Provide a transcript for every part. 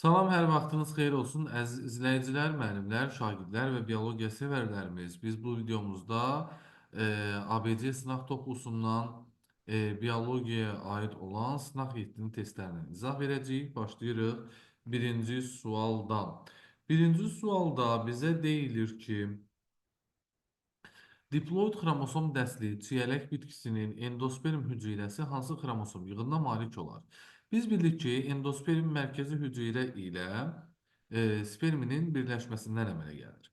Salam, hər vaxtınız xeyir olsun əziz izləyicilər, müəllimlər, şagirdlər və biologiya sevərlərimiz. Biz bu videomuzda ABC sınaq toplusundan biologiyaya aid olan sınaq 7-nin testlərini izah verəcəyik. Başlayırıq birinci sualdan. Birinci sualda bizə deyilir ki, diploid xromosom dəsli çiyələk bitkisinin endosperm hüceyrəsi hansı xromosom yığınına malik olar? Biz bildik ki, endosperm mərkəzi hüceyrə ilə sperminin birləşməsindən əmələ gəlir.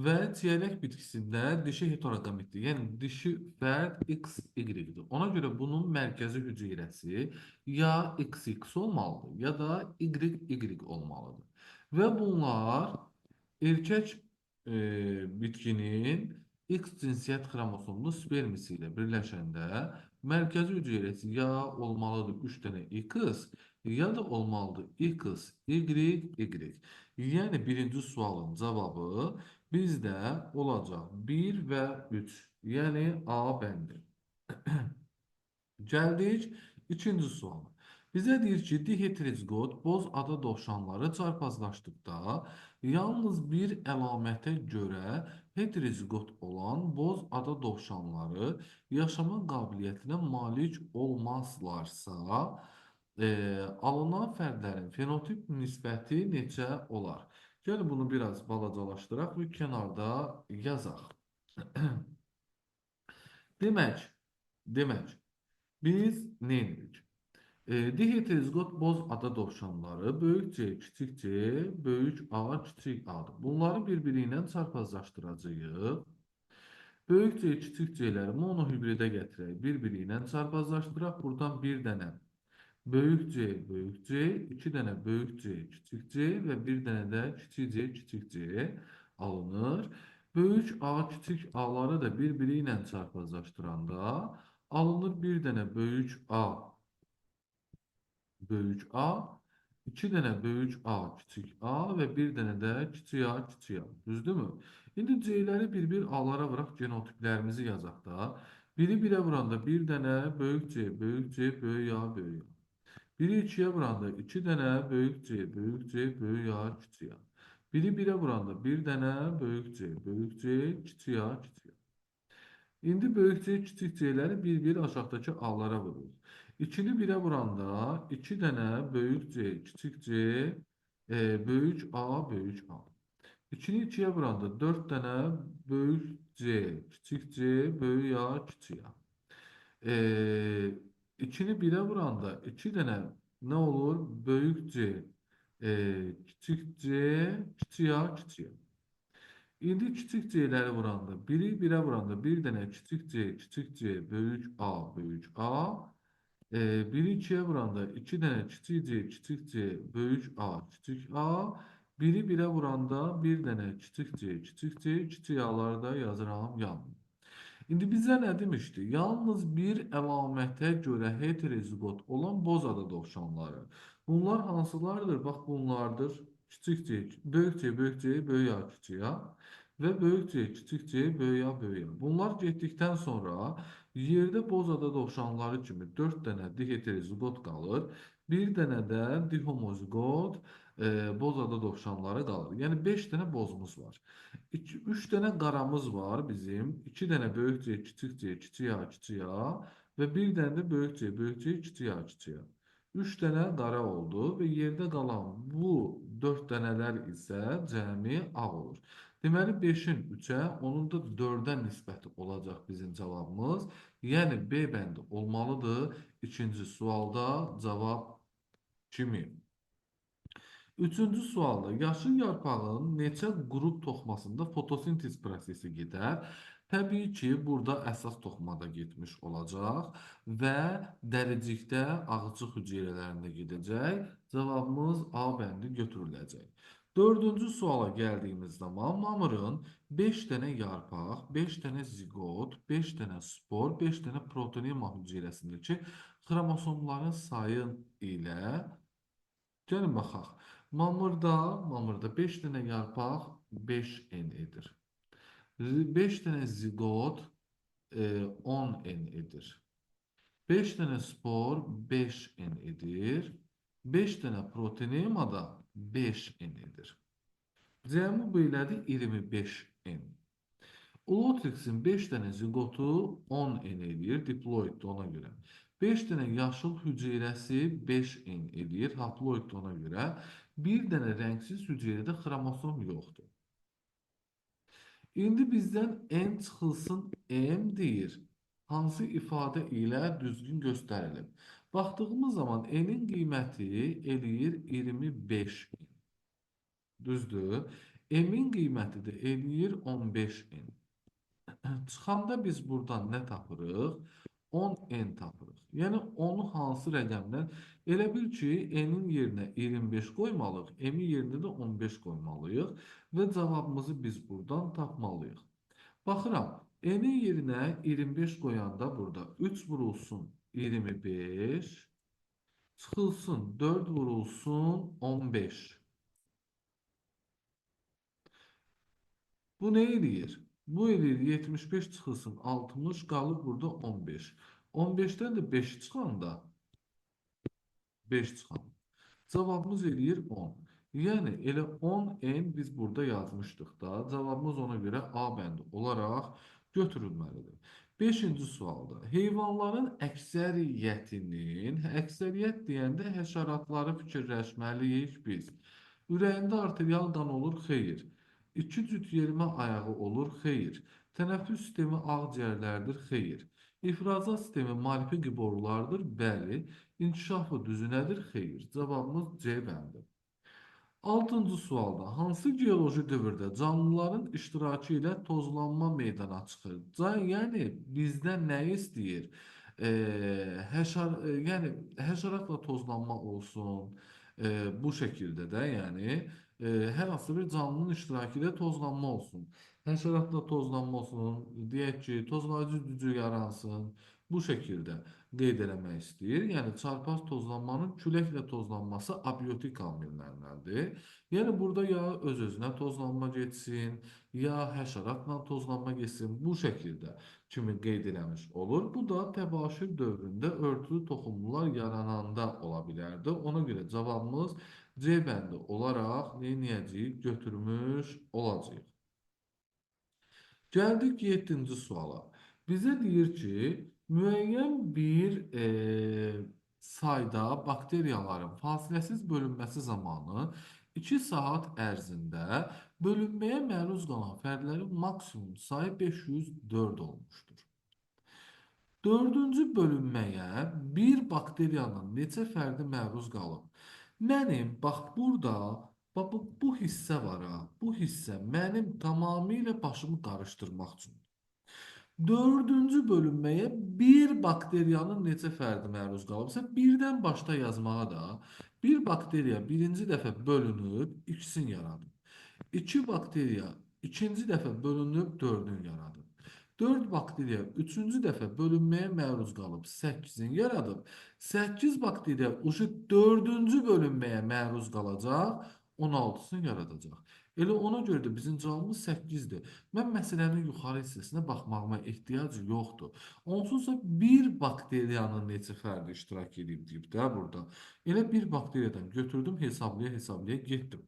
Və çiyələk bitkisində dişi heterogametdir. Yəni dişi fərd XY-dir. Ona görə bunun mərkəzi hüceyrəsi ya XX olmalıdır, ya da YY olmalıdır. Və bunlar erkək bitkinin X cinsiyyət xromosomlu spermisi ilə birləşəndə mərkəzi hüceyrəsi ya olmalıdır 3 dənə X, ya da olmalıdır X, Y, Y. Yəni birinci sualın cavabı bizdə olacaq 1 və 3, yəni A bəndi. Gəldik ikinci suala. Bizə deyir ki, diheterozigot boz ada dovşanları çarpazlaşdıqda yalnız bir əlamətə görə heterozigot olan boz ada dovşanları yaşama qabiliyyətinə malik olmazlarsa, alınan fərdlərin fenotip nisbəti neçə olar? Gəlin bunu biraz balacalaşdıraq və kənarda yazaq. Demək, biz nə edirik? Diheterozigot boz ada dovşanları böyük C, kiçik C, böyük A, kiçik A-dır. Bunları bir-biri ilə çarpazlaşdıracağıq. Böyük C, kiçik C-ləri monohibridə gətirək, bir-biri ilə çarpazlaşdıraq. Buradan bir dənə böyük C, böyük C, iki dənə böyük C, kiçik C və bir dənə də kiçik C, kiçik C alınır. Böyük A, kiçik A-ları da bir-biri ilə çarpazlaşdıranda alınır bir dənə böyük A, böyük A, iki dənə böyük A, kiçik A və bir dənə də kiçik A, kiçik A. Düzdürmü? İndi C-ləri bir-bir A-lara vuraq, genotiplərimizi yazaq da. Biri birə vuranda bir dənə böyük C, böyük C, böyük A, böyük A. Biri ikiyə vuranda iki dənə böyük C, böyük C, böyük A, kiçik A. Biri birə vuranda bir dənə böyük C, böyük C, kiçik A, kiçik A. İndi böyük C, kiçik C-ləri bir-bir aşağıdakı A-lara vururuq. 2-ni 1-ə vuranda 2 dənə böyük C, kiçik C, böyük A, böyük A. 2-ni 2-yə vuranda 4 dənə böyük C, kiçik C, böyük A, kiçik A. 2-ni 1-ə vuranda 2 dənə nə olur? Böyük C, kiçik C, kiçik A, kiçik A. İndi kiçik C-ləri vuranda, biri 1-ə vuranda bir dənə kiçik C, kiçik C, böyük A, böyük A. Biri 2-yə vuranda 2 dənə kiçik C, kiçik C, böyük A, kiçik A. Biri 1-ə vuranda bir dənə kiçik C, kiçik C, kiçik A-ları da yazıram yanına. İndi bizə nə demişdi? Yalnız bir əlamətə görə heterozigot olan boz ada dovşanları. Bunlar hansılardır? Bax bunlardır. Kiçik C, böyük C, böyük C, böyük A, kiçik A və böyük C, kiçik C, böyük A, böyük A. Bunlar getdikdən sonra yerdə boz ada dovşanları kimi 4 dənə diheterozigot qalır. Bir dənə də dihomozigot boz ada dovşanları qalır. Yəni 5 dənə bozumuz var. 3 dənə qaramız var bizim. 2 dənə böyük C, kiçik C, kiçik A, kiçik A və bir dənə də böyük C, böyük C, kiçik A, kiçik A. 3 dənə qara oldu və yerdə qalan bu 4 dənələr isə cəmi ağ olur. Deməli 5-in 3-ə, onun da 4-ə nisbəti olacaq bizim cavabımız. Yəni B bəndi olmalıdır. İkinci sualda cavab kimi. Üçüncü sualda yaşıl yarpağın neçə qrup toxmasında fotosintez prosesi gedər? Təbii ki, burada əsas toxmada getmiş olacaq və dəricikdə ağcıq hüceyrələrində gedəcək. Cavabımız A bəndi götürüləcək. Dördüncü suala gəldiyimiz zaman mamırın 5 dənə yarpaq, 5 dənə ziqot, 5 dənə spor, 5 dənə protonema hüceyrəsindəki xromosomların sayı ilə gəlin baxaq. Mamırda 5 dənə yarpaq 5N edir. 5 dənə ziqot 10N edir. 5 dənə spor 5N edir. 5 dənə protonema da 5N edir. Cəmi belədir 25N. Ulotriksin 5 dənə ziqotu 10N eləyir, diploiddir ona görə. 5 dənə yaşıl hüceyrəsi 5N eləyir, haploiddir ona görə. 1 dənə rəngsiz hüceyrədə xromosom yoxdur. İndi bizdən N çıxılsın M deyir. Hansı ifadə ilə düzgün göstərilib? Baxdığımız zaman N-in qiyməti eləyir 25N. Düzdür? M-in qiyməti də eləyir 15N. Çıxanda biz buradan nə tapırıq? 10N tapırıq. Yəni, onu hansı rəqəmdən? Elə bil ki, N-in yerinə 25 qoymalıyıq, M-in yerinə də 15 qoymalıyıq və cavabımızı biz buradan tapmalıyıq. Baxıram, N-in yerinə 25 qoyanda burada 3 vurulsun 25, çıxılsın 4 vurulsun 15. Bu nə eləyir? Bu eləyir 75 çıxılsın 60, qalır burada 15. 15-dən də 5 çıxanda 5 çıxan. Cavabımız eləyir 10. Yəni elə 10N biz burada yazmışdıq da. Cavabımız ona görə A bəndi olaraq götürülməlidir. Beşinci sualda heyvanların əksəriyyətinin, əksəriyyət deyəndə həşəratları fikirləşməliyik biz. Ürəyində arterial qan olur, xeyr. İki cüt yerimə ayağı olur, xeyr. Tənəffüs sistemi ağciyərlərdir, xeyr. İxracat sistemi Malpighi borulardır, bəli. İnkişafı düzünədir, xeyr. Cavabımız C bəndi. Altıncı sualda hansı geoloji dövrdə canlıların iştirakı ilə tozlanma meydana çıxır? Yəni bizdən nə istəyir? Yəni həşəratla tozlanma olsun, bu şəkildə də, yəni hər hansı bir canlının iştirakı ilə tozlanma olsun. Həşəratla tozlanma olsun, deyək ki, tozlayıcı gücü yaransın. Bu şəkildə qeyd eləmək istəyir. Yəni, çarpaz tozlanmanın küləklə tozlanması abiotik amillərindəndir. Yəni, burada ya öz-özünə tozlanma getsin, ya həşəratla tozlanma getsin. Bu şəkildə kimi qeyd eləmiş olur. Bu da təbaşir dövründə örtülü toxumlular yarananda ola bilərdi. Ona görə cavabımız C bəndi olaraq neyniyəcəyik? Götürmüş olacağıq. Gəldik 7-ci suala. Bizə deyir ki, müəyyən bir sayda bakteriyaların fasiləsiz bölünməsi zamanı 2 saat ərzində bölünməyə məruz qalan fərdlərin maksimum sayı 504 olmuşdur. Dördüncü bölünməyə bir bakteriyanın neçə fərdi məruz qalıb? Mənim, bax burada, bax bu hissə var ha, bu hissə mənim tamamilə başımı qarışdırmaq üçündür. Dördüncü bölünməyə bir bakteriyanın neçə fərdi məruz qalıbsa, birdən başda yazmağa da bir bakteriya birinci dəfə bölünüb, ikisini yaradıb. İki bakteriya ikinci dəfə bölünüb, dördünü yaradıb. 4 bakteriya üçüncü dəfə bölünməyə məruz qalıb, 8-ini yaradıb. 8 bakteriya uşu dördüncü bölünməyə məruz qalacaq, 16-sını yaradacaq. Elə ona görə də bizim cavabımız 8-dir. Mən məsələnin yuxarı hissəsinə baxmağıma ehtiyac yoxdur. Onsuz da bir bakteriyanın neçə fərdi iştirak edib deyib də burada. Elə bir bakteriyadan götürdüm, hesablaya hesablaya getdim.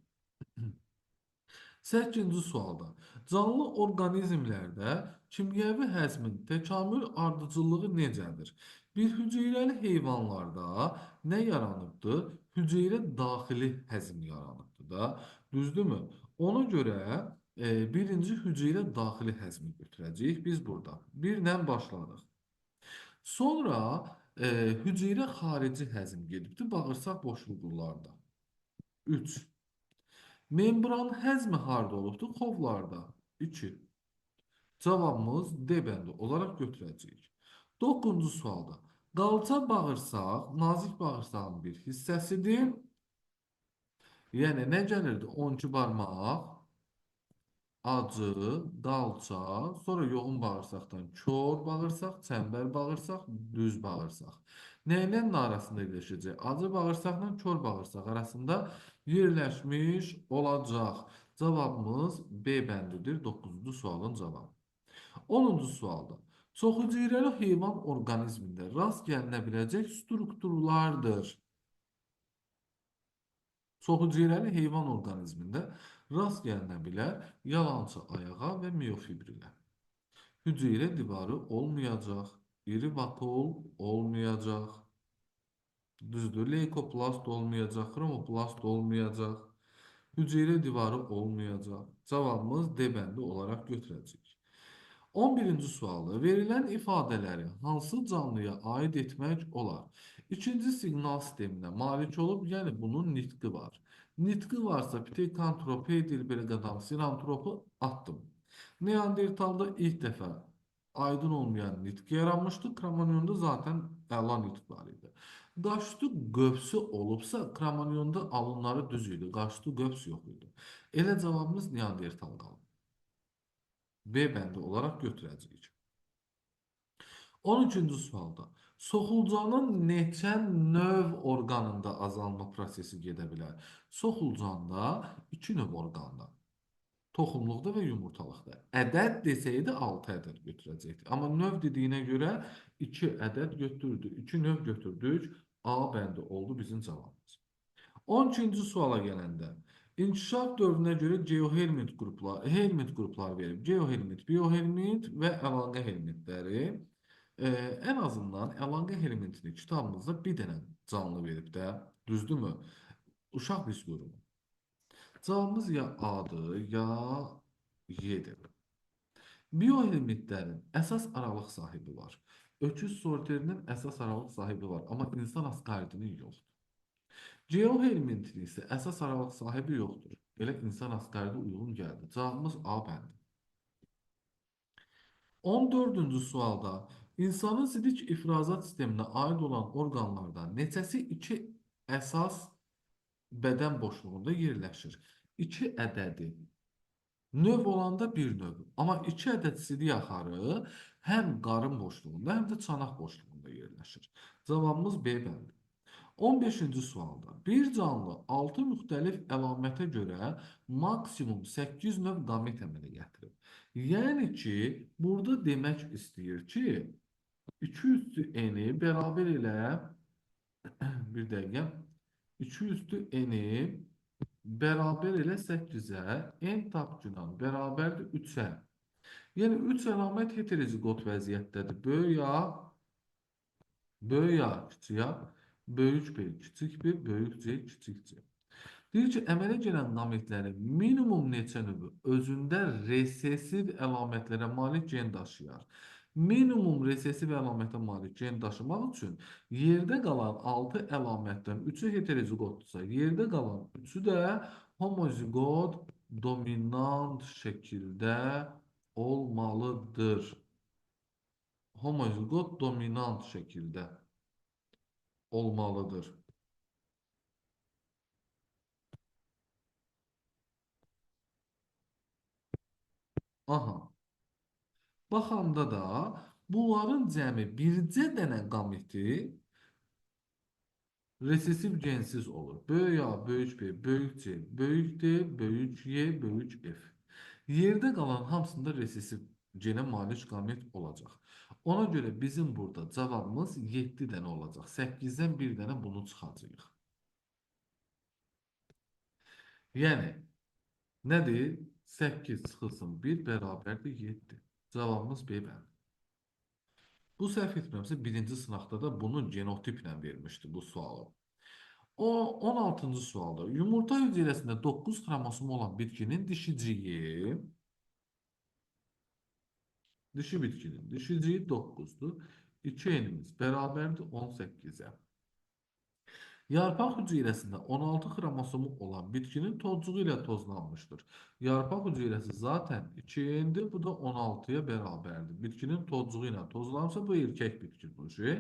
8-ci sualda canlı orqanizmlərdə kimyəvi həzmin təkamül ardıcıllığı necədir? Bir hüceyrəli heyvanlarda nə yaranıbdır? Hüceyrə daxili həzm yaranıbdır da. Düzdürmü? Ona görə birinci hüceyrə daxili həzmi götürəcəyik biz burada. Birlə başladıq. Sonra hüceyrə xarici həzm gedibdir bağırsaq boşluqlarda. 3. Membran həzmi harda olubdur? Xovlarda. 2. Cavabımız D bəndi olaraq götürəcəyik. 9-cu sualda qalça bağırsaq nazik bağırsağın bir hissəsidir. Yəni nə gəlirdi? 12 barmaq, acı, qalça, sonra yoğun bağırsaqdan kor bağırsaq, çəmbər bağırsaq, düz bağırsaq. Nə ilə nə arasında yerləşəcək? Acı bağırsaqla kor bağırsaq arasında yerləşmiş olacaq. Cavabımız B bəndidir. 9-cu sualın cavabı. 10-cu sualda çox hüceyrəli heyvan orqanizmində rast gəlinə biləcək strukturlardır. Çox hüceyrəli heyvan orqanizmində rast gəlinə bilər yalançı ayağa və miyofibrilə. Hüceyrə divarı olmayacaq, iri vakuol olmayacaq, düzdür, leykoplast olmayacaq, xromoplast olmayacaq, hüceyrə divarı olmayacaq. Cavabımız D bəndi olaraq götürəcəyik. 11-ci sualda verilən ifadələri hansı canlıya aid etmək olar? İkinci siqnal sisteminə malik olub, yəni bunun nitqi var. Nitqi varsa pitekantropi, belə qadam, sinantropu atdım. Neandertalda ilk dəfə aydın olmayan nitq yaranmışdı. Kromanyonda zaten əla nitq var idi. Qaşüstü qövsü olubsa, Kromanyonda alınları düz idi. Qaşüstü qövs yox idi. Elə cavabımız Neandertal qalır. B bəndi olaraq götürəcəyik. 13-cü sualda soxulcanın neçə növ orqanında azalma prosesi gedə bilər? Soxulcanda 2 növ orqanda. Toxumluqda və yumurtalıqda. Ədəd desəydi 6 ədəd götürəcəkdik. Amma növ dediyinə görə 2 ədəd götürdü. 2 növ götürdük. A bəndi oldu bizim cavabımız. 12-ci suala gələndə inkişaf dövrünə görə geohelmint qruplar, helmint qrupları verib. Geohelmint, biohelmint və əlaqə helmintləri. Ən azından əlaqə helmintini kitabımızda bir dənə canlı verib də, düzdürmü? Uşaq biz qurumu. Cavabımız ya A-dır, ya Y-dir. Biohelmintlərin əsas aralıq sahibi var. Öküz sorterinin əsas aralıq sahibi var, amma insan askaridinin yoxdur. Geohelmintin isə əsas aralıq sahibi yoxdur. Elə insan askaridi uyğun gəldi. Cavabımız A bəndi. 14-cü sualda insanın sidik ifrazat sisteminə aid olan orqanlardan neçəsi iki əsas bədən boşluğunda yerləşir? 2 ədədi. Növ olanda bir növ. Amma 2 ədəd sidik axarı həm qarın boşluğunda, həm də çanaq boşluğunda yerləşir. Cavabımız B bəndi. 15-ci sualda bir canlı 6 müxtəlif əlamətə görə maksimum 8 növ qamet əmələ gətirib. Yəni ki, burada demək istəyir ki, 2 üstü n-i bərabər elə bir dəqiqə 2 üstü n-i bərabər elə 8-ə, n tapcınan bərabərdir 3-ə. Yəni 3 əlamət heteroziqot vəziyyətdədir. Böyük A, böyük A, kiçik A, böyük B, kiçik B, böyük C, kiçik C. Deyir ki, əmələ gələn qametlərin minimum neçə növü özündə resesiv əlamətlərə malik gen daşıyar. Minimum resesiv əlamətə malik gen daşımaq üçün yerdə qalan 6 əlamətdən 3-ü heteroziqotdursa, yerdə qalan 3-ü də homoziqot dominant şəkildə olmalıdır. Homoziqot dominant şəkildə olmalıdır. Aha. Baxanda da bunların cəmi bircə dənə qameti resesiv gensiz olur. Böyük A, böyük B, böyük C, böyük D, böyük Y, böyük F. Yerdə qalan hamısında resesiv genə malik qamet olacaq. Ona görə bizim burada cavabımız 7 dənə olacaq. 8-dən bir dənə bunu çıxacağıq. Yəni, nədir? 8 çıxılsın 1 bərabərdir 7. Cavabımız B bəndi. Bu səhv etmirəmsə birinci sınaqda da bunu genotiplə vermişdi bu sualı. O 16-cı sualda yumurta hüceyrəsində 9 xromosomu olan bitkinin dişiciyi dişi bitkinin dişiciyi 9-dur. 2 enimiz bərabərdir 18-ə. Yarpaq hüceyrəsində 16 xromosomu olan bitkinin tozcuğu ilə tozlanmışdır. Yarpaq hüceyrəsi zaten 2N'dir, bu da 16-ya bərabərdir. Bitkinin tozcuğu ilə tozlanırsa, bu erkək bitki bu şey.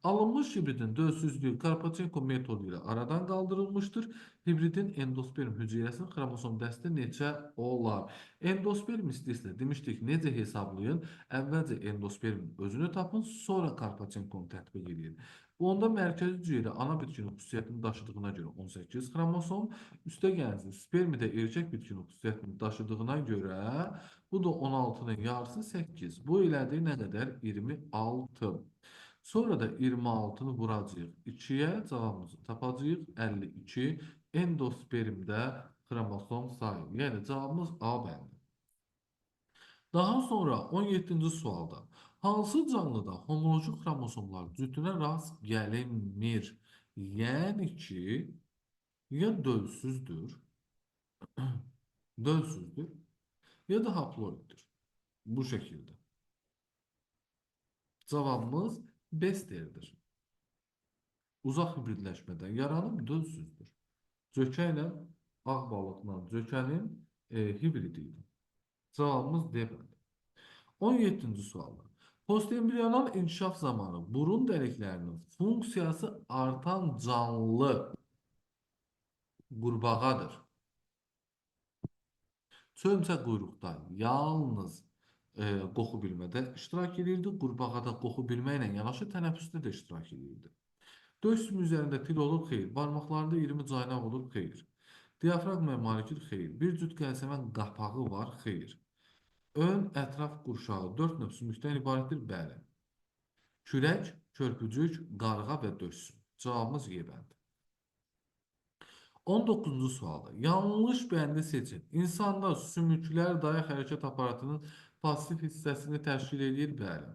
Alınmış hibridin dölsüzlüyü Karpachenko metodu ilə aradan qaldırılmışdır. Hibridin endosperm hüceyrəsinin xromosom dəsti neçə olar? Endosperm istəyirsə demişdik necə hesablayın? Əvvəlcə endospermin özünü tapın, sonra Karpachenko-nu tətbiq edin. Onda mərkəzi hüceyrə ana bitkinin xüsusiyyətini daşıdığına görə 18 xromosom, üstə gəlsin spermi də erkək bitkinin xüsusiyyətini daşıdığına görə bu da 16-nın yarısı 8. Bu elədir nə qədər? 26. Sonra da 26-nı vuracağıq 2-yə, cavabımızı tapacağıq 52. Endospermdə xromosom sayı. Yəni cavabımız A bəndi. Daha sonra 17-ci sualda hansı canlıda homoloji xromosomlar cütünə rast gəlinmir? Yəni ki, ya dölsüzdür, dölsüzdür, ya da haploiddir. Bu şəkildə. Cavabımız Besterdir. Uzaq hibridləşmədən yaranıb dölsüzdür. Cökə ilə ağ balıqla cökənin hibridi idi. Cavabımız D bəndi. 17-ci sualda. Postembriyonal inkişaf zamanı burun dəliklərinin funksiyası artan canlı qurbağadır. Çömçə quyruqda yalnız qoxu bilmədə iştirak edirdi. Qurbağada qoxu bilməklə yanaşı tənəffüsdə də iştirak edirdi. Döş sümüyü üzərində til olur, xeyr. Barmaqlarında 20 caynaq olur, xeyr. Diafraqmaya malikdir, xeyr. Bir cüt qəlsəmən qapağı var, xeyr. Ön ətraf qurşağı 4 növ sümükdən ibarətdir, bəli. Kürək, körpücük, qarğa və döş sümüyü. Cavabımız Y bəndi. 19-cu sualda yanlış bəndi seçin. İnsanda sümüklər dayaq hərəkət aparatının pasiv hissəsini təşkil edir, bəli.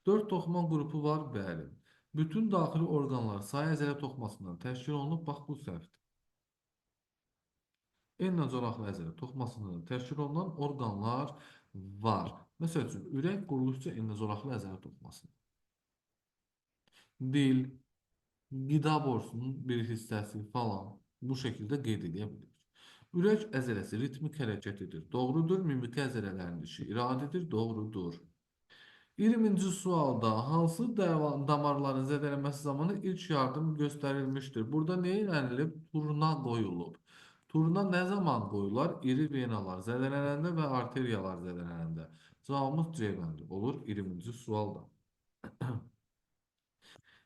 4 toxuma qrupu var, bəli. Bütün daxili orqanlar sayı əzələ toxumasından təşkil olunub, bax bu səhvdir. Enlə zolaqlı əzələ toxumasından təşkil olunan orqanlar var. Məsəl üçün, ürək quruluşca enlə zolaqlı əzələ toxumasında. Dil, qida borusunun bir hissəsi falan bu şəkildə qeyd edə bilirik. Ürək əzələsi ritmik hərəkət edir. Doğrudur. Mimiki əzələlərin işi iradidir. Doğrudur. 20-ci sualda hansı damarların zədələnməsi zamanı ilk yardım göstərilmişdir? Burada nə elənilib? Turna qoyulub. Turna nə zaman qoyular? İri venalar zədələnəndə və arteriyalar zədələnəndə. Cavabımız C bəndi olur 20-ci sualda.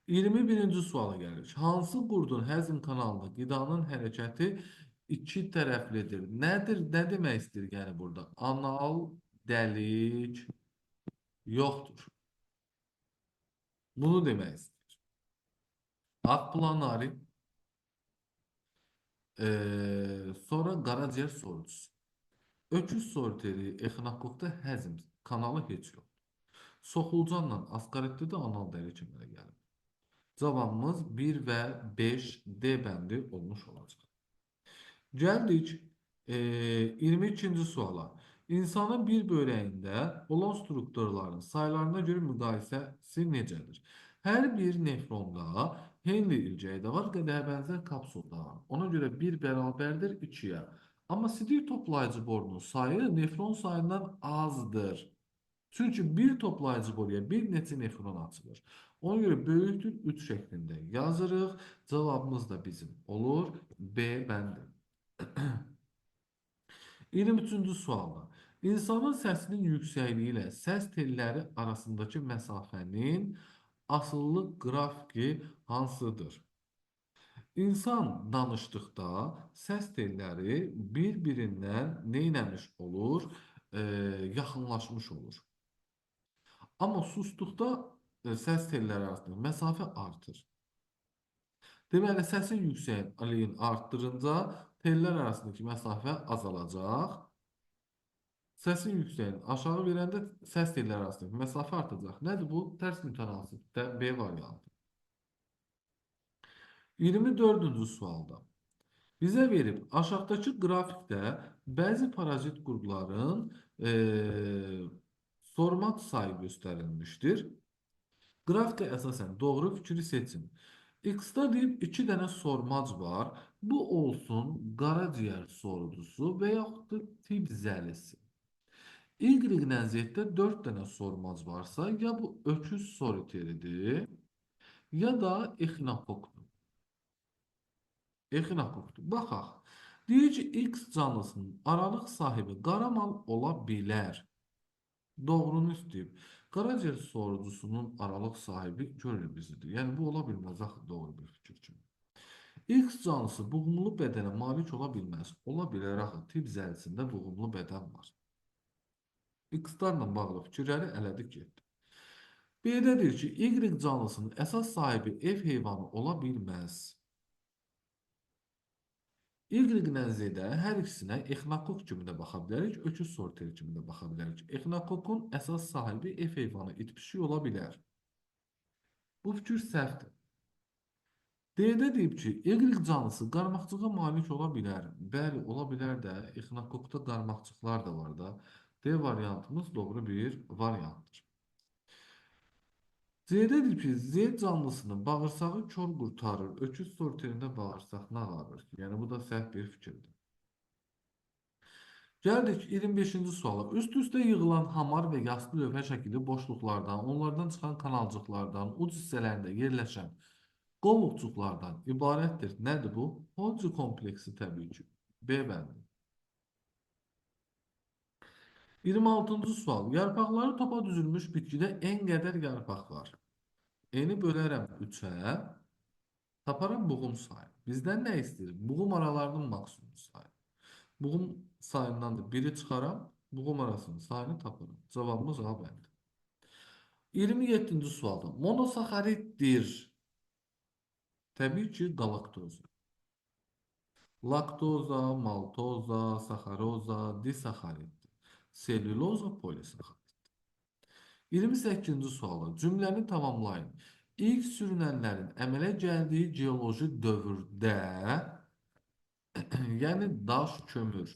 21-ci suala gəlirik. Hansı qurdun həzm kanalında qidanın hərəkəti iki tərəflidir? Nədir? Nə demək istəyir yəni burada? Anal dəlik yoxdur. Bunu demək istəyir. Ağ planari, sonra qaraciyər sorucusu. Öküz soriteri exinokokda həzm kanalı heç yoxdur. Soxulcanla askaritdə də anal dəlik əmələ gəlib. Cavabımız 1 və 5 D bəndi olmuş olacaq. Gəldik 22-ci suala. İnsanın bir böyrəyində olan strukturların saylarına görə müqayisəsi necədir? Hər bir nefronda Henle ilcəyi də var, qədəhə bənzər kapsul da var. Ona görə 1 bərabərdir 2-yə. Amma sidik toplayıcı borunun sayı nefron sayından azdır. Çünki bir toplayıcı boruya bir neçə nefron açılır. Ona görə böyükdür 3 şəklində yazırıq. Cavabımız da bizim olur B bəndi. 23-cü sualda insanın səsinin yüksəkliyi ilə səs telləri arasındakı məsafənin asılılıq qrafiki hansıdır? İnsan danışdıqda səs telləri bir-birindən nə eləmiş olur? Yaxınlaşmış olur. Amma susduqda səs telləri arasında məsafə artır. Deməli, səsin yüksəkliyini artdırınca tellər arasındakı məsafə azalacaq. Səsin yüksəkliyini aşağı verəndə səs telləri arasındakı məsafə artacaq. Nədir bu? Tərs mütənasibdə B variantı. 24-cü sualda bizə verib aşağıdakı qrafikdə bəzi parazit qurdların sormaq sayı göstərilmişdir. Qrafikə əsasən doğru fikri seçin. X-da deyib 2 dənə sormac var. Bu olsun qaraciyər sorucusu və yaxud da tib zəlisi. Y ilə Z-də 4 dənə sormac varsa, ya bu öküz soliteridir, ya da exinokokdur. Exinokokdur. Baxaq. Deyir ki, X canlısının aralıq sahibi qaramal ola bilər. Doğrunu istəyib. Qaraciyər sorucusunun aralıq sahibi görür bizidir. Yəni bu ola bilməz axı doğru bir fikir kimi. X canlısı buğumlu bədənə malik ola bilməz. Ola bilər axı tib zəlisində buğumlu bədən var. X-larla bağlı fikirləri ələdik getdi. B-də deyir ki, Y canlısının əsas sahibi ev heyvanı ola bilməz. Y ilə Z-də hər ikisinə exnakok kimi də baxa bilərik, öküz sorteri kimi də baxa bilərik. Exnakokun əsas sahibi F heyvanı, it pişik ola bilər. Bu fikir səhvdir. D-də deyib ki, Y canlısı qarmaqçığa malik ola bilər. Bəli, ola bilər də, exnakokda qarmaqçıqlar da var da. D variantımız doğru bir variantdır. C-də deyib ki, Z canlısının bağırsağı kor qurtarır. Öküz sorterində bağırsaq nə ağarır ki? Yəni, bu da səhv bir fikirdir. Gəldik 25-ci suala. Üst-üstə yığılan hamar və yaslı lövhə şəkilli boşluqlardan, onlardan çıxan kanalcıqlardan, uc hissələrində yerləşən qovuqcuqlardan ibarətdir. Nədir bu? Holci kompleksi təbii ki. B bəndi. 26-cı sual. Yarpaqları topa düzülmüş bitkidə n qədər yarpaq var. N-i bölərəm 3-ə, taparam buğum sayı. Bizdən nə istəyir? Buğum aralarının maksimum sayı. Buğum sayından da 1-i çıxaram, buğum arasının sayını taparam. Cavabımız A bəndi. 27-ci sualda monosaxariddir. Təbii ki, qalaktoza. Laktoza, maltoza, saxaroza, disaxariddir. Selüloza, polisaxarid. 28-ci sualda cümləni tamamlayın. İlk sürünənlərin əmələ gəldiyi geoloji dövrdə, yəni daş kömür.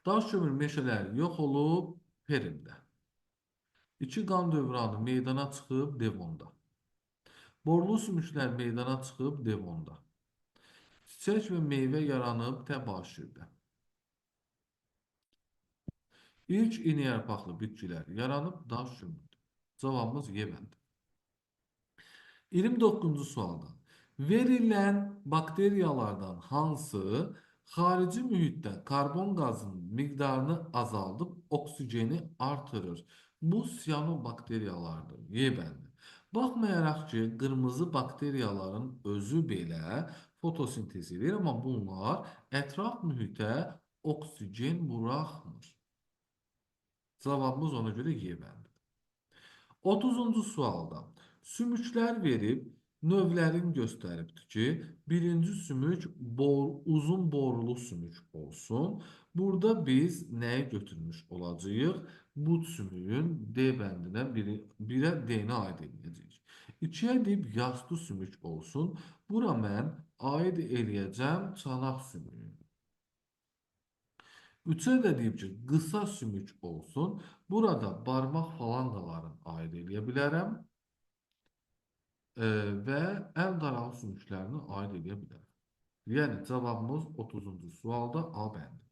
Daş kömür meşələri yox olub Perimdə. İki qan dövranı meydana çıxıb Devonda. Borlu sümüklər meydana çıxıb Devonda. Çiçək və meyvə yaranıb Təbaşirdə. İlk iynə yarpaqlı bitkilər yaranıb daş kömürdə. Cavabımız Y bəndi. 29-cu sualda verilən bakteriyalardan hansı xarici mühitdə karbon qazının miqdarını azaldıb oksigeni artırır? Bu siyanobakteriyalardır. Y bəndi. Baxmayaraq ki, qırmızı bakteriyaların özü belə fotosintez edir, amma bunlar ətraf mühitə oksigen buraxmır. Cavabımız ona görə Y bəndidir. 30-cu sualda sümüklər verib növlərini göstəribdir ki, birinci sümük uzun borulu sümük olsun. Burada biz nəyi götürmüş olacağıq? Bu sümüyün D bəndinə 1-ə D-ni aid edəcəyik. 2-yə deyib yastı sümük olsun. Bura mən aid eləyəcəm çanaq sümüyünü. 3-ə də deyib ki, qısa sümük olsun. Burada barmaq falanqalarını aid eləyə bilərəm. Və əl darağı sümüklərini aid eləyə bilərəm. Yəni, cavabımız 30-cu sualda A bəndi.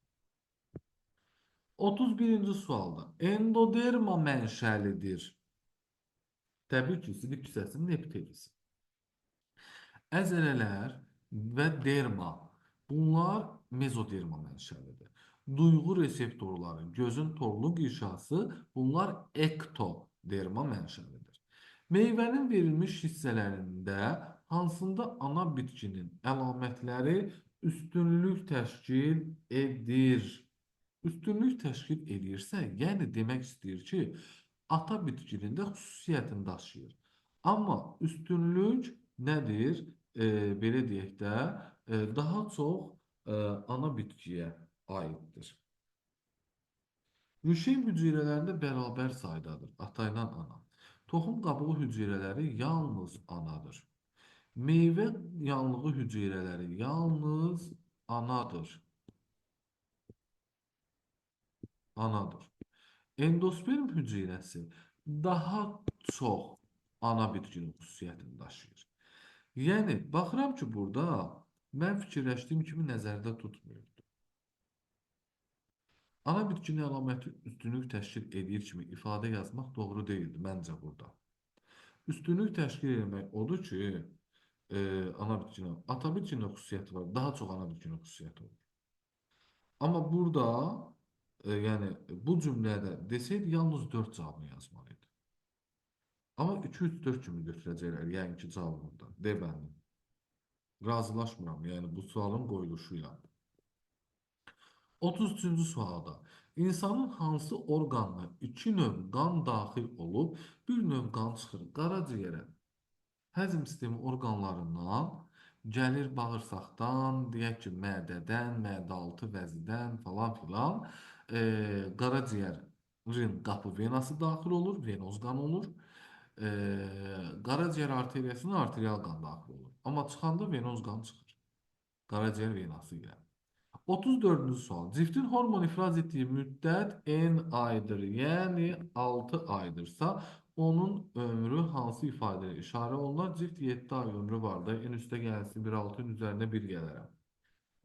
31-ci sualda endoderma mənşəlidir. Təbii ki, silik kisəsinin epitelisi. Əzələlər və derma, bunlar mezoderma mənşəlidir. Duyğu reseptorları, gözün torlu qişası, bunlar ektoderma mənşəlidir. Meyvənin verilmiş hissələrində hansında ana bitkinin əlamətləri üstünlük təşkil edir? Üstünlük təşkil edirsə, yəni demək istəyir ki, ata bitkinin də xüsusiyyətini daşıyır. Amma üstünlük nədir? Belə deyək də, daha çox ana bitkiyə aiddir. Rüşeym hüceyrələrində bərabər saydadır, ata ilə ana. Toxum qabığı hüceyrələri yalnız anadır. Meyvə yanlığı hüceyrələri yalnız anadır. Anadır. Endosperm hüceyrəsi daha çox ana bitkinin xüsusiyyətini daşıyır. Yəni, baxıram ki, burada mən fikirləşdiyim kimi nəzərdə tutmuyurdu. Ana bitkinin əlaməti üstünlük təşkil edir kimi ifadə yazmaq doğru deyildi məncə burada. Üstünlük təşkil etmək odur ki, ana bitkinin, ata bitkinin xüsusiyyəti var, daha çox ana bitkinin xüsusiyyəti olur. Amma burada, yəni bu cümlədə desəydi, yalnız 4 cavabını yazmalı idi. Amma 2, 3, 4 kimi götürəcəklər, yəni ki, cavabı burada. D bəndi. Razılaşmıram, yəni bu sualın qoyuluşu ilə. 33-cü sualda insanın hansı orqanına iki növ qan daxil olub, bir növ qan çıxır qaraciyərə, həzm sistemi orqanlarından Gəlir bağırsaqdan, deyək ki, mədədən, mədəaltı vəzidən falan filan. Qaraciyərin qapı venası daxil olur, venoz qan olur. Qaraciyər arteriyasına arterial qan daxil olur. Amma çıxanda venoz qan çıxır. Qaraciyər venası ilə. 34-cü sual. Ciftin hormon ifraz etdiyi müddət N aydır, yəni 6 aydırsa, onun ömrü hansı ifadə ilə işarə olunar? Cift 7 ay ömrü var da, en üstə gəlsin 1,6-nın üzərinə 1 gələrəm.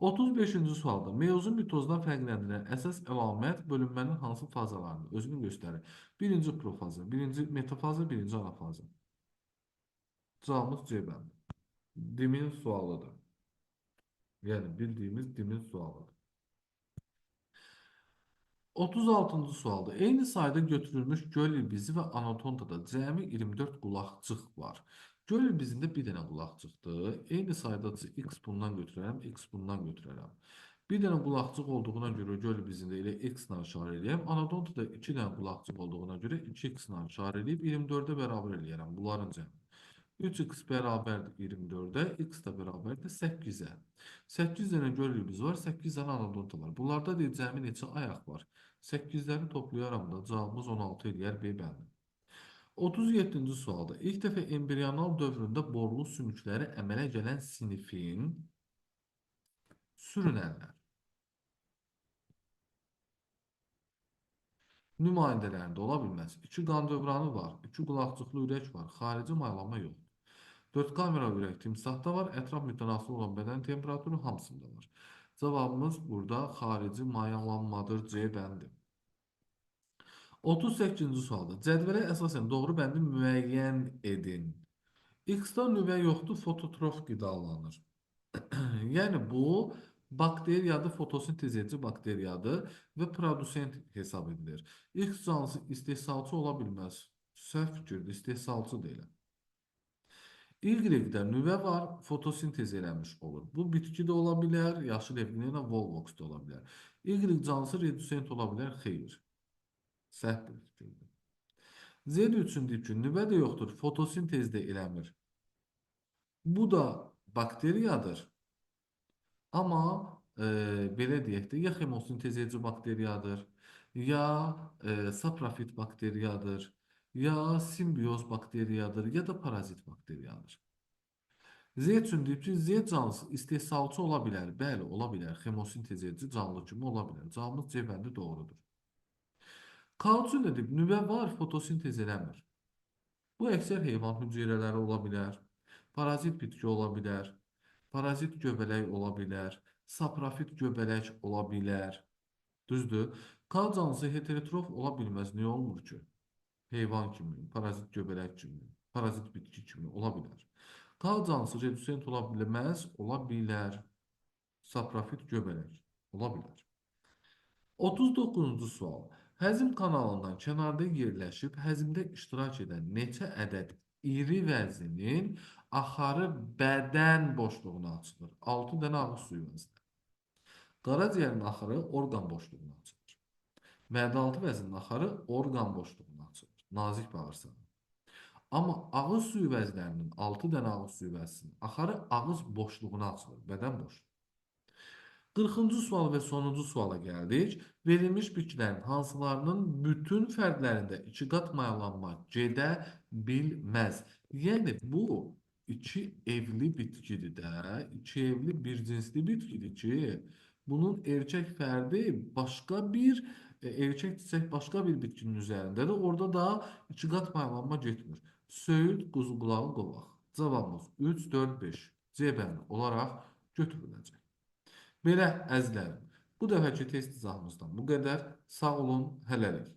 35-ci sualda meyozun mitozdan fərqləndirən əsas əlamət bölünmənin hansı fazalarını özünü göstərir? Birinci profaza, birinci metafaza, birinci anafaza. Cavabımız C bəndi. Dimin sualıdır. Yəni bildiyimiz dimin sualıdır. 36-cı sualda eyni sayda götürülmüş göl ilbizi və anatontada cəmi 24 qulaqcıq var. Göl ilbizində bir dənə qulaqcıqdır. Eyni sayda X bundan götürərəm, X bundan götürərəm. Bir dənə qulaqcıq olduğuna görə göl ilbizində elə X ilə işarə eləyəm. Anatontada 2 dənə qulaqcıq olduğuna görə 2X ilə işarə eləyib 24-ə bərabər eləyərəm bunların cəmi. 3x bərabərdir 24-ə, x də bərabərdir 8-ə. 8 dənə göl ilbizi var, 8 dənə anadonta var. Bunlarda deyir, cəmi neçə ayaq var? 8-ləri toplayaram da cavabımız 16 eləyər B bəndi. 37-ci sualda ilk dəfə embrional dövründə borlu sümükləri əmələ gələn sinifin sürünənlər nümayəndələrində ola bilməz. 2 qan dövranı var, 2 qulaqcıqlı ürək var, xarici maylama yoxdur. 4 kamera ürək timsahda var, ətraf mühitdən asılı olan bədən temperaturu hamısında var. Cavabımız burada xarici mayalanmadır, C bəndi. 38-ci sualda cədvələ əsasən doğru bəndi müəyyən edin. X-da nüvə yoxdur, fototrof qidalanır. Yəni bu bakteriyadır, fotosintez edici bakteriyadır və produsent hesab edilir. X canlısı istehsalçı ola bilməz. Səhv fikirdir, istehsalçı deyiləm. Y-də nüvə var, fotosintez eləmiş olur. Bu bitki də ola bilər, yaşıl evqlena, volvox da ola bilər. Y canlısı redusent ola bilər, xeyr. Səhv bir fikirdir. Z üçün deyib ki, nüvə də yoxdur, fotosintez də eləmir. Bu da bakteriyadır. Amma belə deyək də, ya xemosintez edici bakteriyadır, ya saprofit bakteriyadır, ya simbioz bakteriyadır, ya da parazit bakteriyadır. Z üçün deyib ki, Z canlısı istehsalçı ola bilər. Bəli, ola bilər. Xemosintez edici canlı kimi ola bilər. Cavabımız C bəndi doğrudur. K üçün də deyib, nüvə var, fotosintez eləmir. Bu əksər heyvan hüceyrələri ola bilər, parazit bitki ola bilər, parazit göbələk ola bilər, saprofit göbələk ola bilər. Düzdür? K canlısı heterotrof ola bilməz. Niyə olmur ki? Heyvan kimi, parazit göbələk kimi, parazit bitki kimi ola bilər. K canlısı redusent ola bilməz, ola bilər. Saprofit göbələk ola bilər. 39-cu sual. Həzm kanalından kənarda yerləşib həzmdə iştirak edən neçə ədəd iri vəzinin axarı bədən boşluğuna açılır? 6 dənə ağız suyu vəzinə. Qaraciyərin axarı orqan boşluğuna açılır. Mədə-altı vəzinin axarı orqan boşluğuna açılır. Nazik bağırsağın. Amma ağız suyu vəzlərinin 6 dənə ağız suyu vəzinin axarı ağız boşluğuna açılır, bədən boşluğu. 40-cı sual və sonuncu suala gəldik. Verilmiş bitkilərin hansılarının bütün fərdlərində iki qat mayalanma gedə bilməz? Yəni bu iki evli bitkidir də, iki evli bir cinsli bitkidir ki, bunun erkək fərdi başqa bir erkək çiçək başqa bir bitkinin üzərindədir. Orada da iki qat mayalanma getmir. Söyüd, quzuqulağı, qovaq. Cavabımız 3, 4, 5 C bəndi olaraq götürüləcək. Belə əzizlərim, bu dəfəki test izahımızdan bu qədər. Sağ olun, hələlik.